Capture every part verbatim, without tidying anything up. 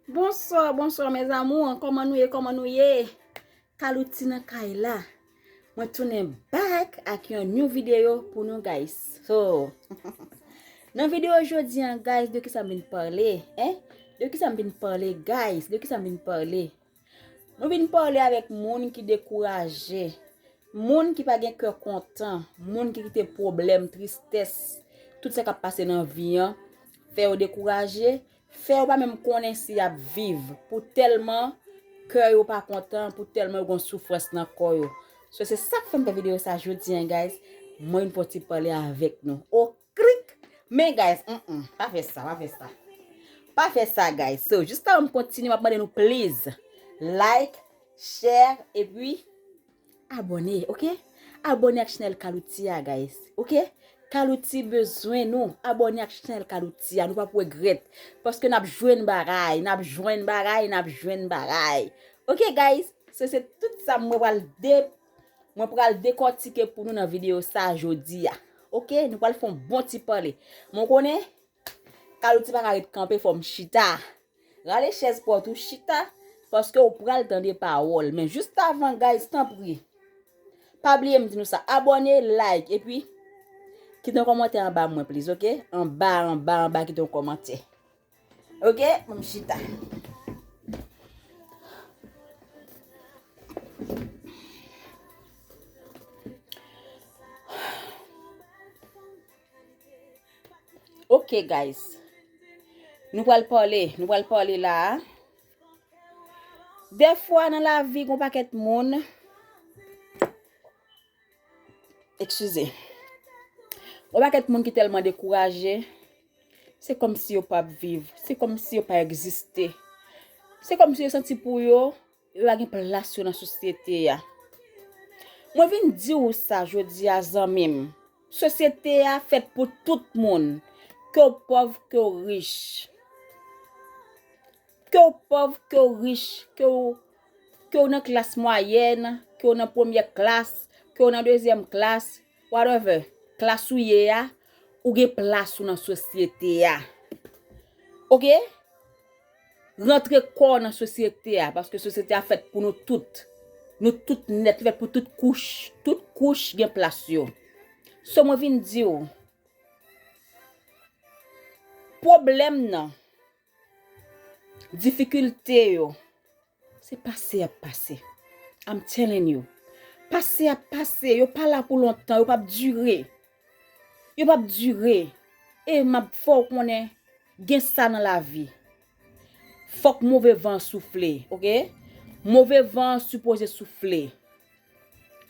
Bonswa, bonswa mes amours, kòman nou ye, kòman nou ye? Kalouti nan kay la. Mwen tounen back ak yon new video pou nou guys. So, nan video jodi an guys, de kisa m vin pale, en? De kisa m vin pale guys, de kisa m vin pale? Nou vin pale avèk moun ki dekouraje, moun ki pa gen kè kontan, moun ki kite pwoblèm, tristès, tout sa k ap pase nan vi an, fè yo dekouraje, fè yo pa menm konnen si y ap viv, pou tèlman kè yo pa kontan, pou tèlman yo gen soufrans nan kò yo. So, se sa k fè m fè videyo sa jodi an, guys. Mwen vin fè yon ti pale avèk nou. O krik! Men, guys, mm, mm, pa fè sa, pa fè sa. Pa fè sa, guys. So, jis avan m kontinye, m ap mande nou, please, like, share, epi abòne, oke? Abòne ak chanèl Kalouti a, guys, oke? Kalouti bezwen nou. Abòne ak chanèl Kalouti a, nou p ap regrèt. Paske n ap jwenn bagay, n ap jwenn bagay, n ap jwenn bagay. Oke, guys? So, se tout sa mwen pral de, mwen pral dekòtike pou nou nan videyo sa jodi a. Oke? Nou pral fè yon bon ti pale. Mwen konnen, Kalouti pa ka ret kanpe, fò m chita. Rale chèz pa w tou chita, paske w pral tande pawòl. Men jis avan, guys, tanpri, pa bliye m di nou sa. Abòne, like, epi kite yon kòmantè anba mwen, please, oke? Anba, anba, anba, kite yon kòmantè. Oke? Ban m chita. Ok, guys. Nou pral pale, nou pral pale la a. Dèfwa nan lavi, gon pakèt moun, eskize, gon pakèt moun ki tèlman dekouraje, se kòmsi yo p ap viv, se kòmsi yo pa egziste. Se kòmsi yo santi pou yo, yo pa gen plas yo nan sosyete a. Mwen vin di w sa jodi a, zanmi m. Sosyete a fèt pou tout moun, ke w pòv, ke w rich. Ke w pòv, ke w rich, ke w, ke w nan klas mwayèn, ke w nan premyè klas, ke w nan dezyèm klas, whatever, klas ou ye a, ou gen plas ou nan sosyete a. Ok? Rantre kò w nan sosyete a, paske sosyete a fèt pou nou tout. Nou tout nèt, fèt pou tout kouch. Tout kouch gen plas yo. So mwen vin di w, pwoblèm nan, difikilte yo, se pase y ap pase. I'm telling you. Pase y ap pase, yo pa la pou lontan, yo p ap dire. Yo p ap dire. E m ap fè w konnen, gen sa nan lavi. Fòk move van an soufle, ok? Move van an sipoze soufle.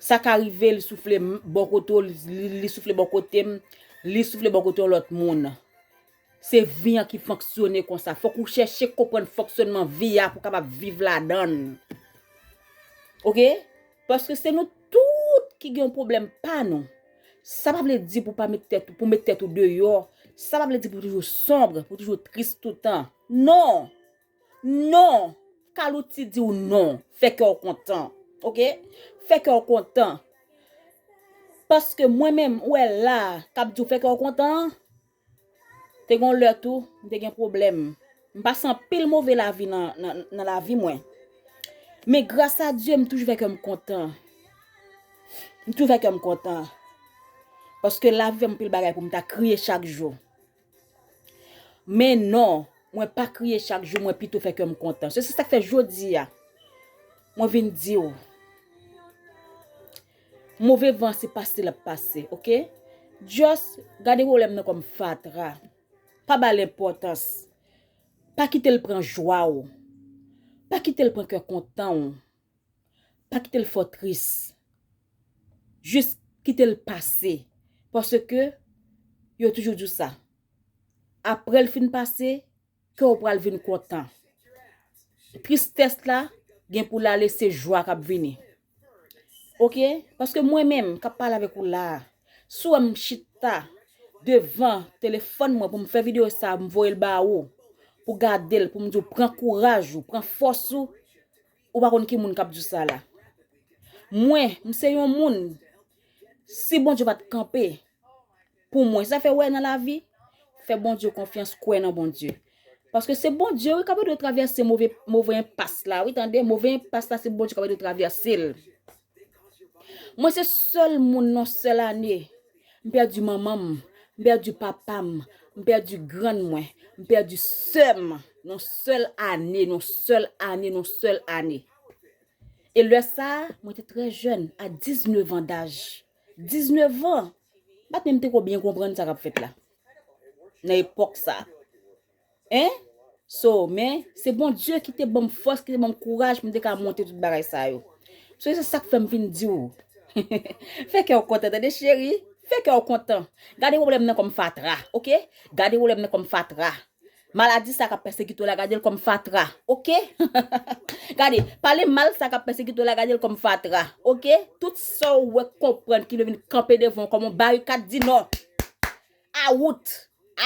Sa ka rive, li soufle m, bò kote w, li, li, li soufle bò kote m, li soufle bò kote yon lòt moun. Se vi an ki fonksyone konsa. Fòk ou chèche konprann fonksyònman vi a pou w kapab viv ladan l. Ok? Paske se nou tout ki gen yon pwoblèm pa nou. Sa pa vle di pou pa met tèt, pou met tèt ou deyò. Sa pa vle di pou toujou sonb, pou toujou tris toutan. Non! Non! Kalouti di w non. Fè kè w kontan. Ok? Fè kè w kontan. Paske mwen menm, ou wè la, k ap di w fè kè w kontan an, te gen yon lè tou, m te gen pwoblèm. M pase anpil move lavi nan, nan, nan lavi mwen. Men gras a Dye, m toujou fè kè m kontan. M toujou fè kè m kontan. Paske lavi fè m anpil bagay pou m ta kriye chak jou. Men non, mwen pa kriye chak jou, mwen pito fè kè m kontan. Se, se sa k fè jodi a, mwen vin di w, move van se pase l ap pase, ok? Just gade pwoblèm nan kòm fatra. Pa ba l enpòtans. Pa kite l pran jwa w. Pa kite l pran kè kontan w. Pa kite l fè w tris. Jis kite l pase. Paske yo toujou di w sa. Apre l fin pase, kè w pral vin kontan. Tristès la gen pou l ale, se jwa k ap vini. Ok? Paske mwen menm k ap pale avèk ou la a, si w wè m chita devan telefòn mwen pou m fè videyo sa a, m voye l ba ou, pou gade l, pou m di w pran kouraj ou, pran fòs ou, ou pa konn ki moun k ap di w sa la. Mwen, m se yon moun, si Bondye pa t kanpe, pou mwen. Sa fè w wè nan lavi, fè Bondye konfyans, kwè nan Bondye. Paske se Bondye, wi, k ap ede w travèse move, move enpas la. Wi, tande, move enpas la, se Bondye k ap ede w travèse l. Mwen se sèl moun nan sèl ane. M pèdi manman m, m pèdi papa m, m pèdi grann mwen, m pèdi sè m nan sèl ane, nan sèl ane, nan sèl ane. E lè sa a, mwen te trè jèn, a diznèf an daj. Diznèf an! M pa t menm te ko byen konprann sa k ap fèt la. Nan epòk sa a. Hein? So, men, se Bondye ki te ban m fòs, ki te ban m kouraj pou m te ka monte tout bagay sa yo. So, se sa k fè m vin di w. Fè kè w kontan, tande, cheri. Fè kè w kontan. Gade pwoblèm nan kòm fatra, oke? Gade pwoblèm nan kòm fatra. Maladi sa k ap pèsekite w la, gade l kòm fatra, oke? Gade, pale mal sa k ap pèsekite w la, gade l kòm fatra, oke? Tout sa w wè, konprann ki vle vin kanpe devan w kòm yon barikad, di non. Awout!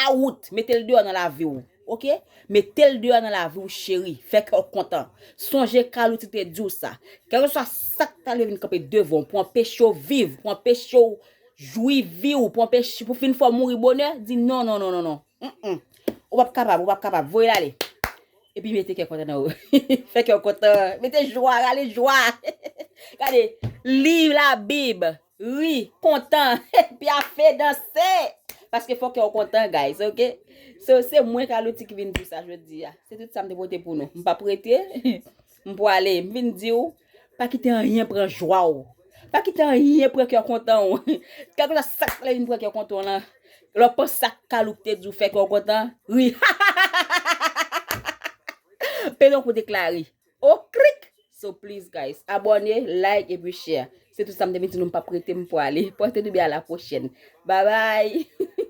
Awout! Mete l deyò nan lavi w, oke? Mete l deyò nan lavi w, cheri. Fè kè w kontan. Sonje Carlouty te di w sa. Kèlkeswa sa k ta vle vin kanpe devan w pou anpeche w viv, pou anpeche w jwi vi w, pou anpeche, pou fin fè w mouri bonè, di non, non, non, non, non. Mm-mm. Ou p ap kapab, ou p ap kapab. Voye l ale. Epi mete kè kontan nan ou. Fè kè w kontan. Mete jwa, rale jwa. Gade, li Labib, ri, kontan, pyafe, danse. Paske fò kè w kontan, guys, oke? So, se mwen, Carlouty, ki vin di w sa jodi a. Se tout sa m te pote pou nou. M p ap rete. M pwale. M vin di w, pa kite anyen pran jwa w. Pa kite anyen pran kè kontan w. Kèlkeswa sa k ta vin pran kè kontan w lan, lè w panse sa Carlouty te di w fè kè w kontan, ri. Pede yon kout ekla ri. O krik! So please, guys, abòne, like epi share. Se tout sa m te vin di nou, m p ap rete, m pwale. Pòte nou byen, a la pwochèn. Bye bye!